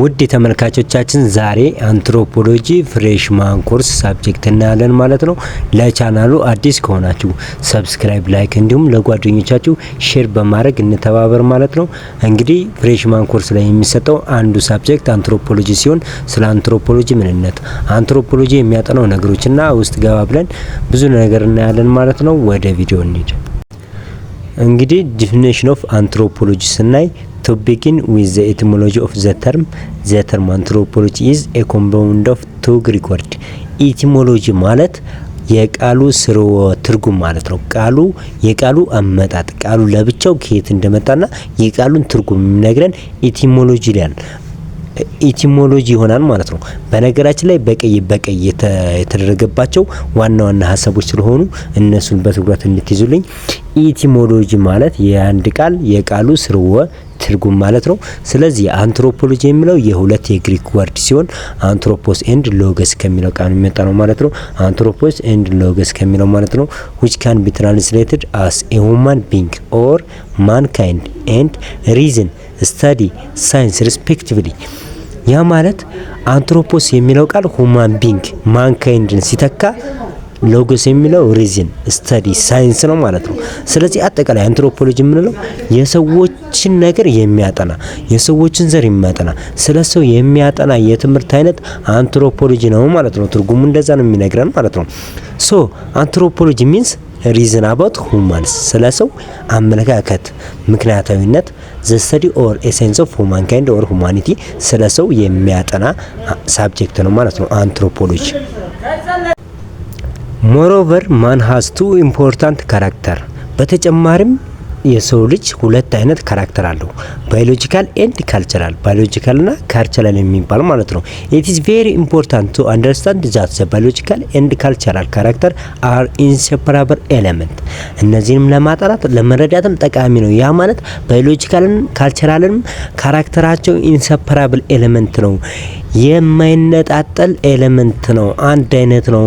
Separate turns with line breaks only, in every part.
ውድ ተመልካቾቻችን፣ ዛሬ anthropology freshman course subject እናያለን ማለት ነው። ለቻናሉ አዲስ ከሆናችሁ subscribe፣ like እንዲሁም ለጓደኞቻችሁ share በማድረግ እንተባበር ማለት ነው። እንግዲህ freshman course ላይ የሚሰጠው አንዱ subject anthropology ሲሆን ስለ አንትሮፖሎጂ ምንነት፣ አንትሮፖሎጂ የሚያጠናው ነገሮችና ውስጥ ገባ ብለን ብዙ ነገር እናያለን ማለት ነው። ወደ ቪዲዮ እንሂድ። እንግዲህ definition of anthropology ስናይ፣ to begin with the etymology of the term, the term anthropology is a compound of two Greek word። Etymology ማለት የቃሉ ስርወ ትርጉም ማለት ነው። ቃሉ የቃሉ አመጣጥ፣ ቃሉ ለብቻው ከየት እንደመጣና የቃሉን ትርጉም የሚነግረን etymology ይላል። Etymology ይሆናል ማለት ነው። በነገራችን ላይ በቀይ በቀይ የተደረገባቸው ዋና ዋና ሀሳቦች ስለሆኑ እነሱን በትኩረት እንድትይዙልኝ። Etymology ማለት የአንድ ቃል የቃሉ ስርወ ትርጉም ማለት ነው። ስለዚህ አንትሮፖሎጂ የሚለው የሁለት የግሪክ word ሲሆን anthropos and logos ከሚለው ቃል የሚመጣ ነው ማለት ነው። Anthropos and logos ከሚለው ማለት ነው፣ which can be translated as a human being or mankind and reason, study, science respectively። ያ ማለት anthropos የሚለው ቃል human being, mankind ን ሲተካ logos የሚለው reason, study, science ነው ማለት ነው። ስለዚህ አጠቃላይ አንትሮፖሎጂ የምንለው የሰዎችን ነገር የሚያጠና፣ የሰዎችን ዘር የሚያጠና፣ ስለ ሰው የሚያጠና የትምህርት አይነት አንትሮፖሎጂ ነው ማለት ነው። ትርጉሙ እንደዛ ነው የሚነግረን ማለት ነው። So anthropology means reason about humans፣ ስለ ሰው አመለካከት፣ ምክንያታዊነት፣ the study or a science of humankind or humanity፣ ስለ ሰው የሚያጠና subject ነው ማለት ነው anthropology። Moreover, man has two important character። በተጨማሪም የሰው ልጅ ሁለት አይነት character አለው። Biological and cultural፣ biological እና cultural የሚባል ማለት ነው። It is very important to understand that the biological and cultural character are inseparable element። እነዚህንም ለማጥናት ለመረዳትም ጠቃሚ ነው። ያ ማለት biological ን cultural ንም character ኣቸው inseparable element ነው፣ የማይነጣጠል element ነው። አንድ አይነት ነው።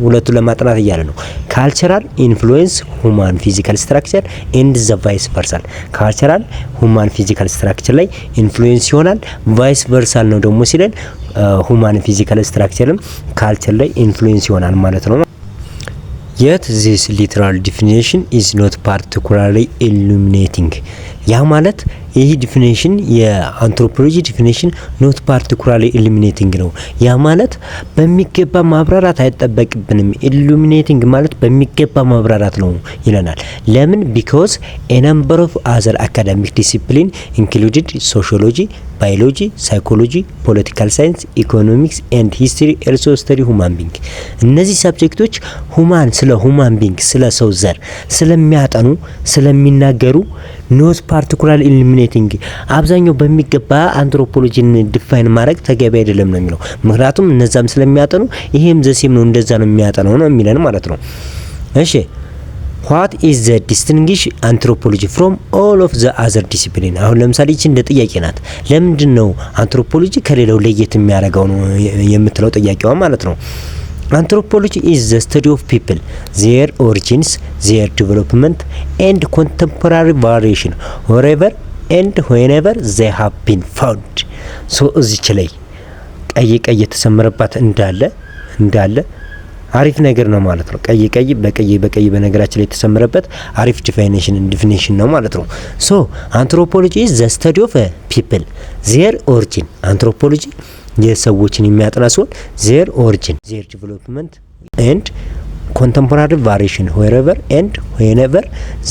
ሁለቱን ለማጥናት እያለ ነው። Cultural influence human physical structure and the vice versa። Cultural human physical structure ላይ influence ይሆናል። Vice versa ነው ደግሞ ሲለን human physical structure ም culture ላይ influence ይሆናል ማለት ነው። Yet this literal definition is not particularly illuminating። ያ ማለት ይህ definition የ anthropology definition not particularly illuminating ነው። ያ ማለት በሚገባ ማብራራት አይጠበቅብንም። Illuminating ማለት በሚገባ ማብራራት ነው ይለናል። ለምን? Because a number of other academic discipline included sociology, biology, psychology, political science, economics and history also study human being። እነዚህ subject ኦች human ስለ human being፣ ስለ ሰው ዘር ስለሚያጠኑ፣ ስለሚናገሩ not particular illuminating፣ አብዛኛው በሚገባ anthropology ን define ማድረግ ተገቢ አይደለም ነው የሚለው። ምክንያቱም እነዛም ስለሚያጠኑ ይሄም the same ነው፣ እንደዛ ነው የሚያጠነው ነው የሚለን ማለት ነው። እሺ፣ what is the distinguish anthropology from all of the other discipline? አሁን ለምሳሌ ይቺ እንደ ጥያቄ ናት። ለምንድን ነው አንትሮፖሎጂ ከሌላው ለየት የሚያደርገው ነው የምትለው ጥያቄዋ ማለት ነው። Anthropology is the study of people, their origins, their development and contemporary variation wherever and whenever they have been found። So እዚች ላይ ቀይ ቀይ የተሰመረባት እንዳለ እንዳለ አሪፍ ነገር ነው ማለት ነው። ቀይ ቀይ በቀይ በቀይ በነገራችን ላይ የተሰመረበት አሪፍ definition ነው ማለት ነው። So anthropology is the study of people, their origin። Anthropology የሰዎችን የሚያጠና ሲሆን their origin, their development and contemporary variation wherever and whenever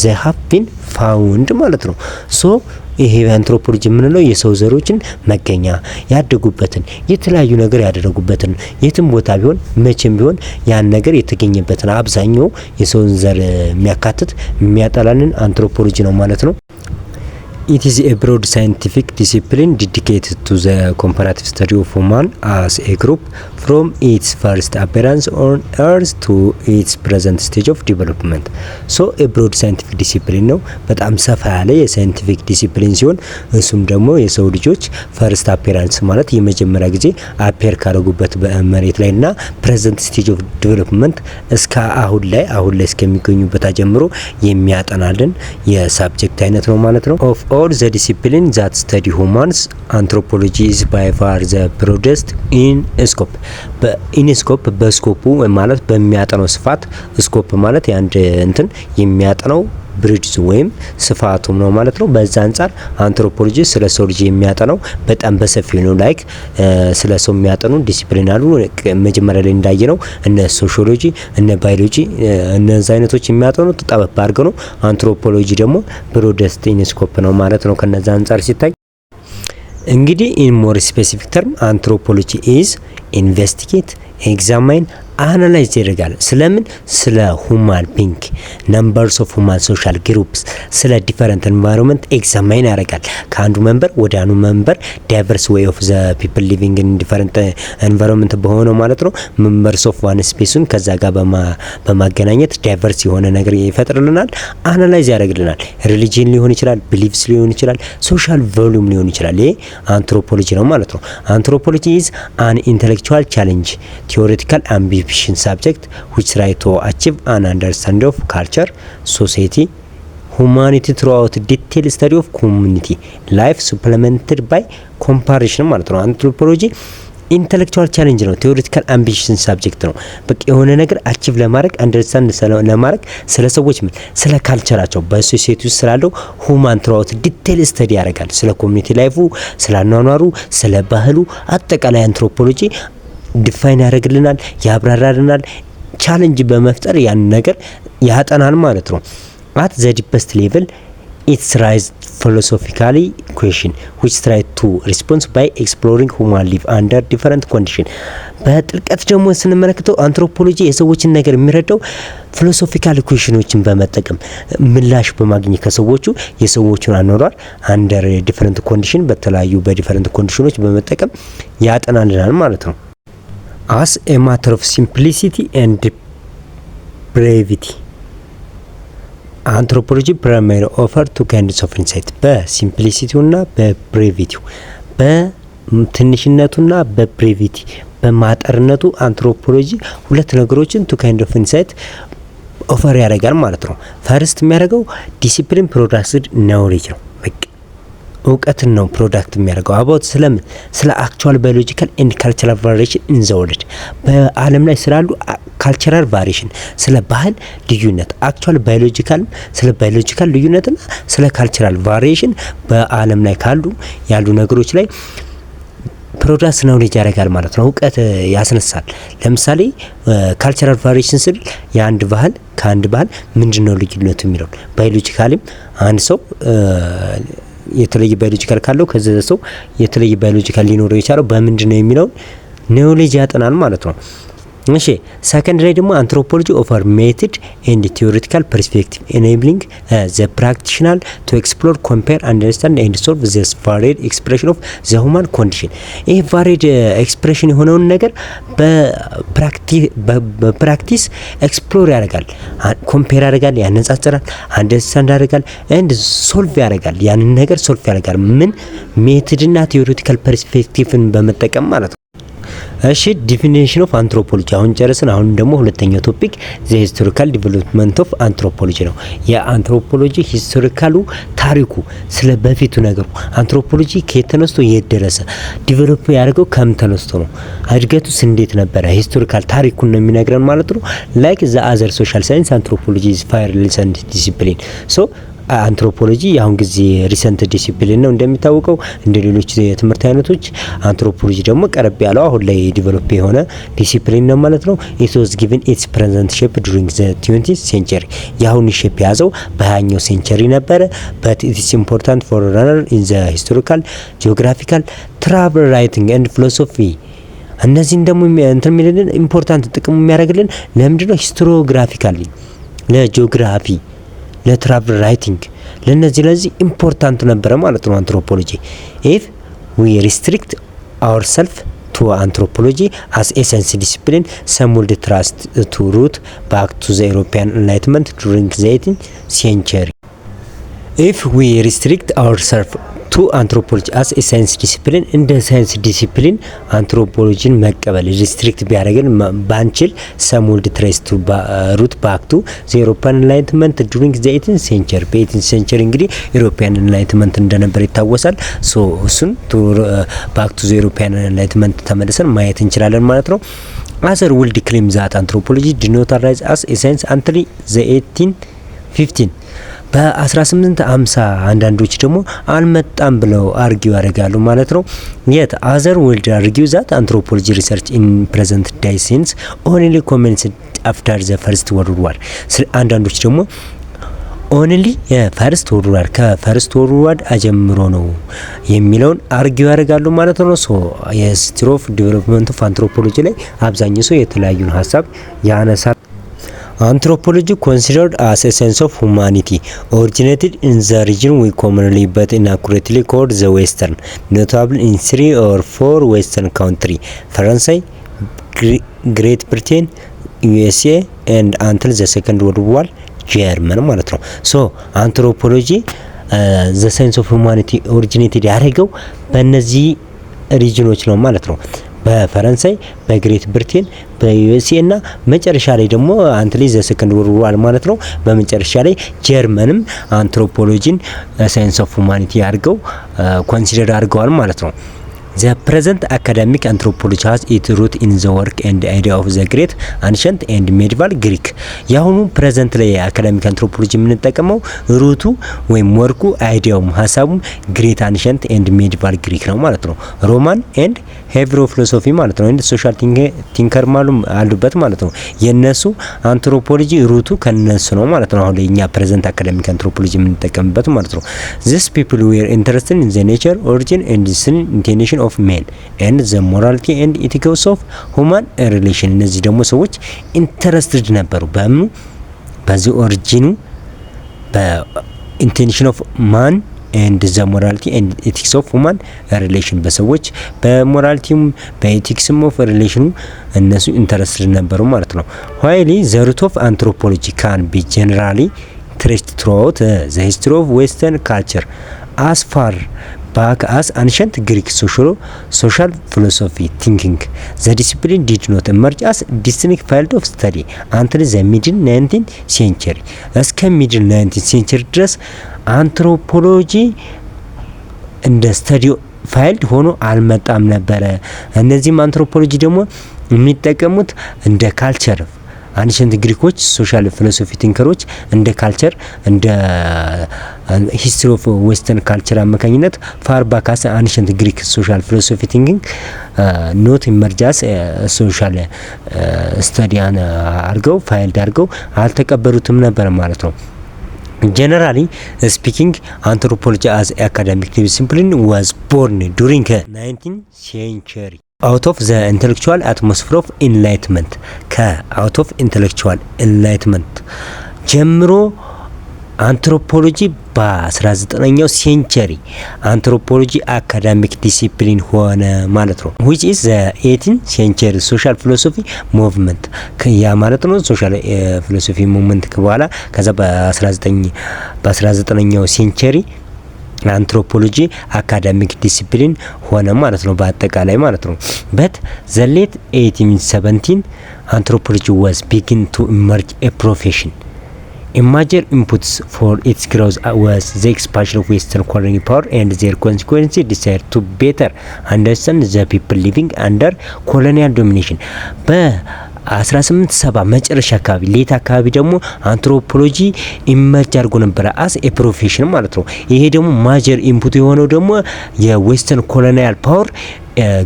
they have been found ማለት ነው። So ይሄ አንትሮፖሎጂ የምንለው የሰው ዘሮችን መገኛ፣ ያደጉበትን፣ የተለያዩ ነገር ያደረጉበትን፣ የትም ቦታ ቢሆን መቼም ቢሆን ያን ነገር የተገኘበትን አብዛኛው የሰውን ዘር የሚያካትት የሚያጠናልን አንትሮፖሎጂ ነው ማለት ነው። It is a broad scientific discipline dedicated to the comparative study of human as a group from its first appearance on earth to its present stage of development። So a broad scientific discipline ነው። በጣም ሰፋ ያለ የ scientific discipline ሲሆን እሱም ደግሞ የሰው ልጆች first appearance ማለት የመጀመሪያ ጊዜ appear ካደረጉበት በመሬት ላይ እና present stage of development እስከ አሁን ላይ እስከሚገኙበት ጀምሮ የሚያጠናልን የ subject አይነት ነው ማለት ነው። Of all the discipline that study humans, anthropology is by far the broadest in scope። In scope በ scope ኡ ማለት በሚያጠናው ስፋት፣ scope ማለት የአንድ እንትን የሚያጠናው breadth ወይም ስፋቱ ነው ማለት ነው። በዛ አንጻር አንትሮፖሎጂ ስለ ሰው ልጅ የሚያጠናው በጣም በሰፊው ነው። Like ስለ ሰው የሚያጠኑ ዲሲፕሊን አሉ። መጀመሪያ ላይ እንዳየነው እነ ሶሺዮሎጂ፣ እነ ባዮሎጂ እነዚ አይነቶች የሚያጠኑት ጠበብ አድርገው ነው። አንትሮፖሎጂ ደግሞ broadest in scope ነው ማለት ነው። ከነዛ አንጻር ሲታይ እንግዲህ in more specific term, anthropology is investigate, examine, analyze ያደርጋል። ስለምን? ስለ human being, numbers of human social groups፣ ስለ different environment examine ያደርጋል። ከአንዱ member ወደ አንዱ member diverse way of the people living in different environment በሆነው ማለት ነው። Members of one species ኡን ከዛ ጋር በማገናኘት diverse የሆነ ነገር ይፈጥርልናል፣ analyze ያደርግልናል። Religion ሊሆን ይችላል፣ beliefs ሊሆን ይችላል፣ social volume ሊሆን ይችላል። ይሄ አንትሮፖሎጂ ነው ማለት ነው። Anthropology is an intellectual challenge, theoretical ambition subject which try to achieve an understanding of culture, society, humanity throughout detail study of community life supplemented by comparison ማለት ነው። Anthropology intellectual challenge ነው። Theoretical ambition subject ነው። በቃ የሆነ ነገር achieve ለማድረግ፣ understand ለማድረግ ስለ ሰዎች ምን ስለ culture ኣቸው በ society ውስጥ ስላለው human throughout detail study ያደርጋል። ስለ community life ኡ፣ ስለ አኗኗሩ፣ ስለ ባህሉ አጠቃላይ anthropology define ያደርግልናል፣ ያብራራልናል። Challenge በመፍጠር ያን ነገር ያጠናል ማለት ነው። At the deepest level, it's raise philosophically question which try to response by exploring human life under different condition። በጥልቀት ደግሞ ስንመለከተው አንትሮፖሎጂ የሰዎችን ነገር የሚረዳው philosophical question ኦችን በመጠቀም ምላሽ በማግኘት ከሰዎቹ የሰዎቹን አኗኗር under different condition በተለያዩ በ different condition ኦች በመጠቀም ያጠናልናል ማለት ነው። As a matter of simplicity and brevity, anthropology primary offer two kinds of insight። በሲምፕሊሲቲውና በብሬቪቲው፣ በትንሽነቱና በ brevity በማጠርነቱ አንትሮፖሎጂ ሁለት ነገሮችን two kind of insight offer ያደርጋል ማለት ነው። First የሚያደርገው discipline produced knowledge ነው። በቃ እውቀትን ነው product የሚያደርገው about ስለምን? ስለ actual biological and cultural variation in the world፣ በዓለም ላይ ስላሉ cultural variation፣ ስለ ባህል ልዩነት፣ actual biological ስለ biological ልዩነትና ስለ cultural variation በዓለም ላይ ካሉ ያሉ ነገሮች ላይ produce knowledge ያደርጋል ማለት ነው። እውቀት ያስነሳል። ለምሳሌ cultural variation ስል የአንድ ባህል ከአንድ ባህል ምንድን ነው ልዩነቱ የሚለውን፣ biologically ም አንድ ሰው የተለየ biological ካለው ከዚ ሰው የተለየ biological ሊኖረው የቻለው በምንድን ነው የሚለውን knowledge ያጠናል ማለት ነው። እሺ፣ ሰከንድ ላይ ደግሞ anthropology offer method and theoretical perspective enabling the practitioner to explore, compare, understand and solve the varied expression of the human condition። ይህ varied expression የሆነውን ነገር በ practice explore ያደርጋል፣ compare ያደርጋል፣ ያነጻጽራል፣ understand ያደርጋል and solve ያደርጋል። ያንን ነገር solve ያደርጋል። ምን method ና theoretical perspective ን በመጠቀም ማለት ነው። እሺ፣ definition of anthropology አሁን ጨረስን። አሁን ደግሞ ሁለተኛው topic the historical development of anthropology ነው። የ anthropology historical ኡ ታሪኩ ስለ በፊቱ ነገሩ አንትሮፖሎጂ ከየት ተነስቶ የት ደረሰ፣ develop ያደርገው ከምን ተነስቶ ነው፣ እድገቱስ እንዴት ነበረ፣ historical ታሪኩን ነው የሚነግረን ማለት ነው። Like the other social science, anthropology is fairly recent discipline. So anthropology የአሁን ጊዜ recent discipline ነው እንደሚታወቀው። እንደ ሌሎች የትምህርት አይነቶች አንትሮፖሎጂ ደግሞ ቀረብ ያለው አሁን ላይ develop የሆነ ዲሲፕሊን ነው ማለት ነው። It was given its present shape during the 20th century። የአሁኑ shape የያዘው በ20ኛው century ነበረ። But it's important forerunner in the historical, geographical, travel writing and philosophy። እነዚህን ደግሞ እንትን የሚልልን important ጥቅሙ የሚያደርግልን ለምንድነው? Historiographically ለ geography፣ ለ travel writing፣ ለነዚህ ለዚህ important ነበረ ማለት ነው anthropology። If we restrict ourself to anthropology as a science discipline, some would trace its root back to the European Enlightenment during the 18th century. If we restrict ourself To anthropology as science discipline፣ እንደ science discipline anthropology ን መቀበል restrict ቢያደርግን ባንችል፣ some would trace to root back to the European Enlightenment during the 18th century። በ 18th century እንግዲህ European Enlightenment እንደነበር ይታወሳል። So እሱን back to the European Enlightenment ተመልሰን ማየት እንችላለን ማለት ነው። Other would claim that anthropology did not arise as a science until the 1815፣ በ1850። አንዳንዶች ደግሞ አልመጣም ብለው argue ያደርጋሉ ማለት ነው። Yet other would argue that anthropology research in present day sense only commenced after the First World War። አንዳንዶች ደግሞ only የ First World War፣ ከ First World War ጀምሮ ነው የሚለውን argue ያደርጋሉ ማለት ነው። So የ history of development of anthropology ላይ አብዛኛው ሰው የተለያዩን ሀሳብ ያነሳል። Anthropology, considered as a science of humanity, originated in the region we commonly but inaccurately called the Western, notably in three or four Western country: ፈረንሳይ፣ Great Britain፣ USA and, until the Second World War, ጀርመን ማለት ነው። So anthropology, the science of humanity, originated ያደረገው በእነዚህ region ኦች ነው ማለት ነው። በፈረንሳይ፣ በ Great Britain፣ በ USA እና መጨረሻ ላይ ደግሞ until the Second World War ማለት ነው። በመጨረሻ ላይ ጀርመንም anthropology ን science of humanity አድርገው consider አድርገዋል ማለት ነው። The present academic anthropology has its root in the work and idea of the great ancient and medieval Greek። የአሁኑ present ላይ academic anthropology የምንጠቀመው root ኡ ወይም work ኡ፣ idea ውም ሀሳቡም great ancient and medieval Greek ነው ማለት ነው። Roman and Hebrew philosophy ማለት ነው። And social thinker ማሉ አሉበት ማለት ነው። የነሱ anthropology root ኡ ከነሱ ነው ማለት ነው። አሁን ላይ እኛ present academic anthropology የምንጠቀምበት ማለት ነው። These people were interested in the nature, origin and intention of men and the morality and ethics of human relation። እነዚህ ደግሞ ሰዎች interested ነበሩ በምኑ? በዚህ origin ኑ፣ በ intention of man and the morality and ethics of human relation፣ በሰዎች በሞራሊቲውም በኤቲክስም ኦፍ ሪሌሽኑ እነሱ interested ነበሩ ማለት ነው። While the root of anthropology can be generally traced throughout the history of Western culture as far back as ancient Greek social philosophy thinking, the discipline did not emerge as distinct field of study until the middle 19th century። እስከ middle 19th century ድረስ አንትሮፖሎጂ እንደ study field ሆኖ አልመጣም ነበረ። እነዚህም አንትሮፖሎጂ ደግሞ የሚጠቀሙት እንደ culture ancient ግሪኮች social philosophy thinker ኦች እንደ culture፣ እንደ history of Western culture አማካኝነት far back as ancient Greek social philosophy thinking not emerge as social study ያን አድርገው field አድርገው አልተቀበሉትም ነበር ማለት ነው። Generally speaking, anthropology as academic discipline was born during 19th century out of the intellectual atmosphere of Enlightenment። ከ out of intellectual Enlightenment ጀምሮ አንትሮፖሎጂ በ19ኛው century anthropology academic discipline ሆነ ማለት ነው። Which is the 18th century social philosophy movement ያ ማለት ነው። Social philosophy movement በኋላ ከዛ በ19ኛው century anthropology academic discipline ሆነ ማለት ነው፣ በአጠቃላይ ማለት ነው። But the late 1817 anthropology was begin to emerge a profession. A major inputs for its growth was the expansion of Western colonial power and their consequence desire to better understand the people living under colonial domination። በ1870 መጨረሻ አካባቢ late አካባቢ ደግሞ anthropology emerge አድርጎ ነበረ as a profession ማለት ነው። ይሄ ደግሞ major input የሆነው ደግሞ የ Western colonial power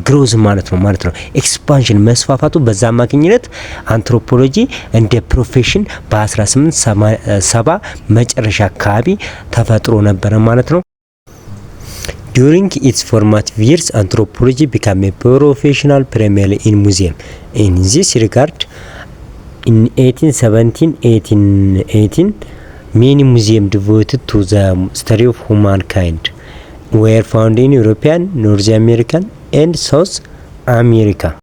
growth ማለት ነው። Expansion መስፋፋቱ፣ በዛ አማካኝነት አንትሮፖሎጂ እንደ profession በ1870 መጨረሻ አካባቢ ተፈጥሮ ነበረ ማለት ነው። During its formative years, anthropology became a professional primarily in museum. In this regard, in 1817 1818 many museum devoted to the study of humankind were found in European, North American and South America.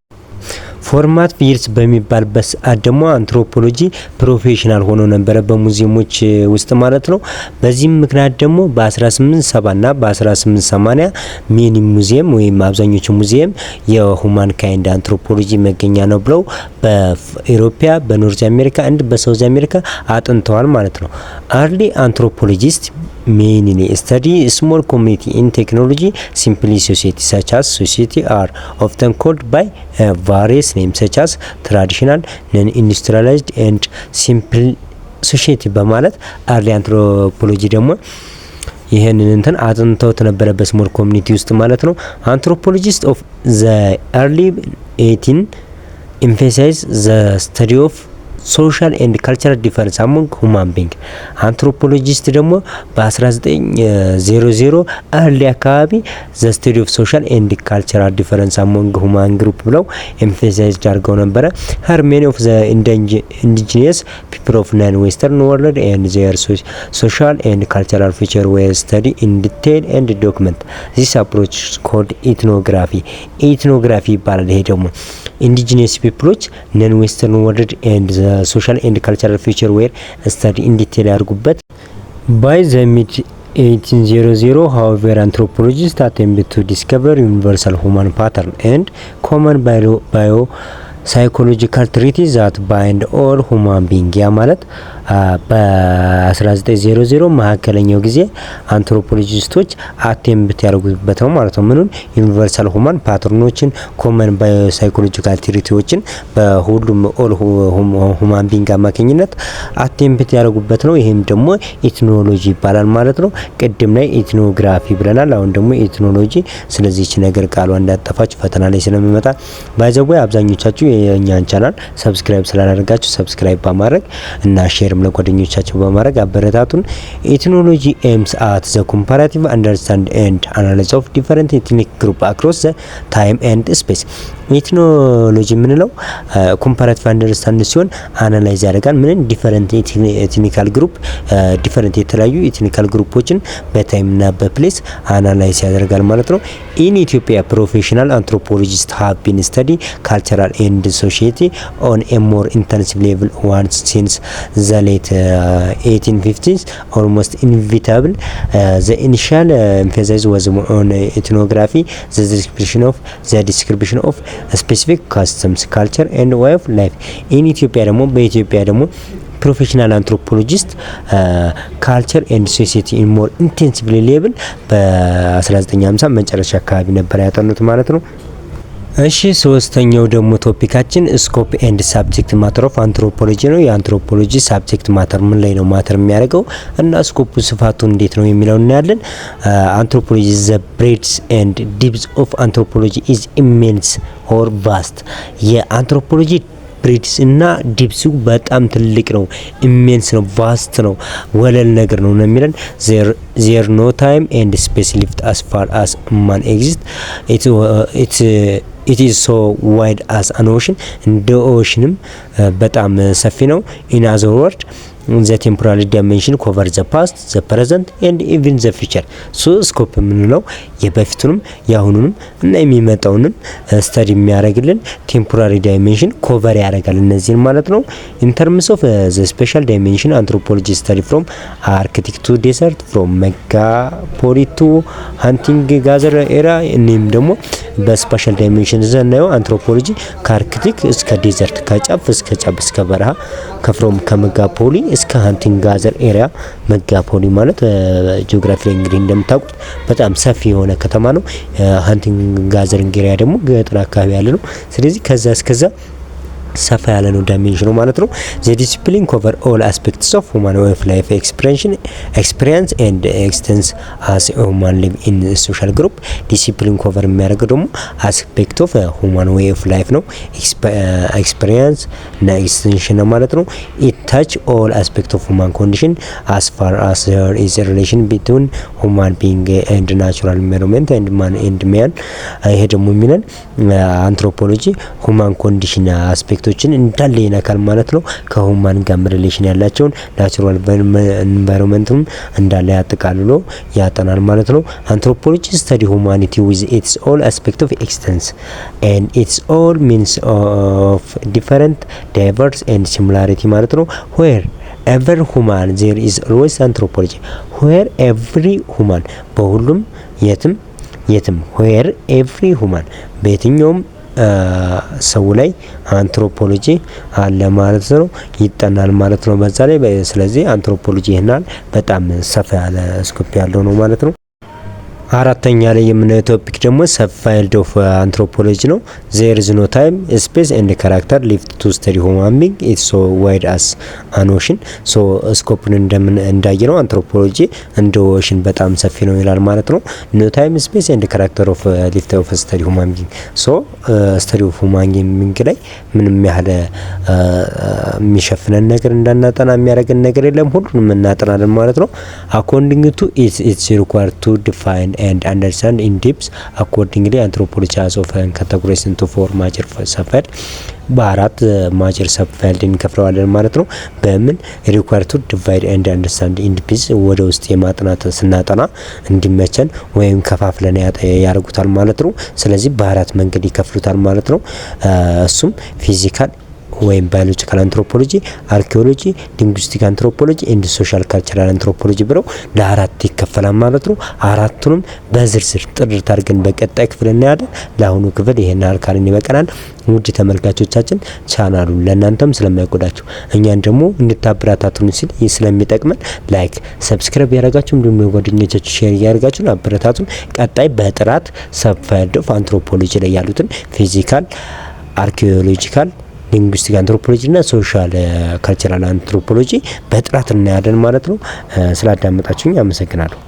For Formative years በሚባልበት ሰዓት ደግሞ anthropology professional ሆኖ ነበረ በሙዚየሞች ውስጥ ማለት ነው። በዚህም ምክንያት ደግሞ በ1870 እና በ1880 many museum ወይም አብዛኞቹ ሙዚየም የ humankind anthropology መገኛ ነው ብለው በኢሮፒያ፣ በ North America and በ South America አጥንተዋል ማለት ነው። Early anthropologist mainly study small community in technology simply society. Such as society are often called by various names such as traditional, non industrialized and simple society በማለት early anthropology ደግሞ ይህንን እንትን አጥንተውት ነበረ በ small community ውስጥ ማለት ነው። Anthropologist of the early 18 emphasize the study of social and cultural difference among human being። Anthropologist ደግሞ በ1900 early አካባቢ the study of social and cultural difference among human group ብለው emphasize አድርገው ነበረ። Here many of the indigenous people of non Western world and their social and cultural feature were study in detail and document. This approach called ethnography. Ethnography ይባላል። ይሄ ደግሞ indigenous people ኦች non Western world and social and cultural feature were study in detail ያድርጉበት። By the mid 1800, however, anthropologists attempted to discover universal human pattern and common bio psychological traits that bind all human being። ያ ማለት በ1900 መካከለኛው ጊዜ anthropologist ኦች attempt ያደርጉበት ነው ማለት ነው። ምኑን? Universal human pattern ኦችን፣ common biopsychological trait ኦችን በሁሉም all human being አማካኝነት attempt ያደርጉበት ነው። ይህም ደግሞ ethnology ይባላል ማለት ነው። ቅድም ላይ ethnography ብለናል። አሁን ደግሞ ethnology። ስለዚህች ነገር ቃሏ እንዳጠፋችሁ ፈተና ላይ ስለሚመጣ። By the way፣ አብዛኞቻችሁ የእኛን channel subscribe ስላላደረጋችሁ subscribe በማድረግ እና share ም ለጓደኞቻችሁ በማድረግ አበረታቱን። Ethnology aims at the comparative understand and analyze of different ethnic group across the time and space። Ethnology የምንለው comparative understand ሲሆን analyze ያደርጋል ምንን? Different ethnical group፣ different የተለያዩ ethnical group ኦችን በ time እና በ place analyze ያደርጋል ማለት ነው። In Ethiopia, professional anthropologist have been study cultural and society on a more intensive level once since the late 1850s. Almost inevitable, the initial emphasis was on ethnography, the description of specific customs, culture and way of life in Ethiopia። ደግሞ በኢትዮጵያ ደግሞ professional anthropologist culture and society in more intensively level በ1950 መጨረሻ አካባቢ ነበር ያጠኑት ማለት ነው። እሺ፣ ሶስተኛው ደግሞ topic ኣችን scope and subject matter of anthropology ነው። የ anthropology subject matter ምን ላይ ነው matter የሚያደርገው እና scope ኡ ስፋቱ እንዴት ነው የሚለው እናያለን። Anthropology, the breadth and depth of anthropology is immense or vast። የ anthropology breadth እና depth ኡ በጣም ትልቅ ነው፣ immense ነው፣ vast ነው፣ ወለል ነገር ነው ነው የሚለን። There no time and space left as far as man exist. It is so wide as an ocean። እንደ ocean ም በጣም ሰፊ ነው። In other word, the temporal dimension cover the past, the present and even the future። So scope የምንለው የበፊቱንም የአሁኑንም እና የሚመጣውንም study የሚያደርግልን temporary dimension cover ያደርጋል እነዚህን ማለት ነው። In terms of the spatial dimension, anthropology study from Arctic to desert, from megalopolis to hunting gather era። እኒህም ደግሞ በ spatial dimension ስናየው anthropology ከ Arctic እስከ desert፣ ከጫፍ እስከ ጫፍ እስከ በረሃ፣ ከ from ከ megalopolis እስከ hunting gather area። Megalopolis ማለት ጂኦግራፊ ላይ እንግዲህ እንደምታውቁት በጣም ሰፊ የሆነ ከተማ ነው። Hunting gathering area ደግሞ ገጠር አካባቢ ያለ ነው። ስለዚህ ከዛ እስከዛ ሰፋ ያለ ነው dimension ኑ ማለት ነው። The discipline cover all aspects of human way of life expression, experience and existence as human live in social group። Discipline cover የሚያደርገው ደግሞ aspect of human way of life ነው። Experience እና extension ነው ማለት ነው። It touch all aspect of human condition as far as there is relation between human being and natural environment and man and man። ይሄ ደግሞ የሚለን anthropology human condition aspect subject ኦችን እንዳለ ይነካል ማለት ነው። ከ human ጋር relation ያላቸውን natural environment ኡም እንዳለ ያጠቃልሎ ያጠናል ማለት ነው። Anthropology study humanity with its all aspect of existence and its all means of different, diverse and similarity ማለት ነው። Where ever human, there is always anthropology. Where every human በሁሉም የትም የትም where every human በየትኛውም ሰው ላይ አንትሮፖሎጂ አለ ማለት ነው፣ ይጠናል ማለት ነው በዛ ላይ። ስለዚህ አንትሮፖሎጂ ይህናል በጣም ሰፋ ያለ scope ያለው ነው ማለት ነው። አራተኛ ላይ የምናየው topic ደግሞ subfield of anthropology ነው። There is no time, space and character left to study human being. It's so wide as an ocean. So scope ን እንደምን እንዳየነው አንትሮፖሎጂ እንደ ocean በጣም ሰፊ ነው ይላል ማለት ነው። No time, space and character of left of study human being. So study of human being ላይ ምንም ያህል የሚሸፍነን ነገር እንዳናጠና የሚያደርገን ነገር የለም። ሁሉንም እናጠናለን ማለት ነው። According to its required to define and understand in depth, accordingly, anthropology has often categorized into four major subfield. በአራት major subfield እንከፍለዋለን ማለት ነው። በምን require to divide and understand in depth ወደ ውስጥ የማጥናት ስናጠና እንዲመቸን ወይም ከፋፍለን ያደርጉታል ማለት ነው። ስለዚህ በአራት መንገድ ይከፍሉታል ማለት ነው። እሱም physical ወይም biological anthropology፣ archaeology፣ linguistic anthropology and social cultural anthropology ብለው ለአራት ይከፈላል ማለት ነው። አራቱንም በዝርዝር ጥርት አድርገን በቀጣይ ክፍል እናያለን። ለአሁኑ ክፍል ይሄን ያህል ካልን ይበቃናል። ውድ ተመልካቾቻችን፣ ቻናሉን ለእናንተም ስለማይጎዳችሁ እኛን ደግሞ እንድታበረታቱን ሲል ስለሚጠቅመን like፣ subscribe ያደረጋችሁ እንዲሁም የጓደኞቻችሁ share እያደረጋችሁ አበረታቱን። ቀጣይ በጥራት subfield of anthropology ላይ ያሉትን physical፣ archaeological፣ linguistic anthropology እና social cultural anthropology በጥራት እናያለን ማለት ነው። ስላዳመጣችሁኝ አመሰግናለሁ።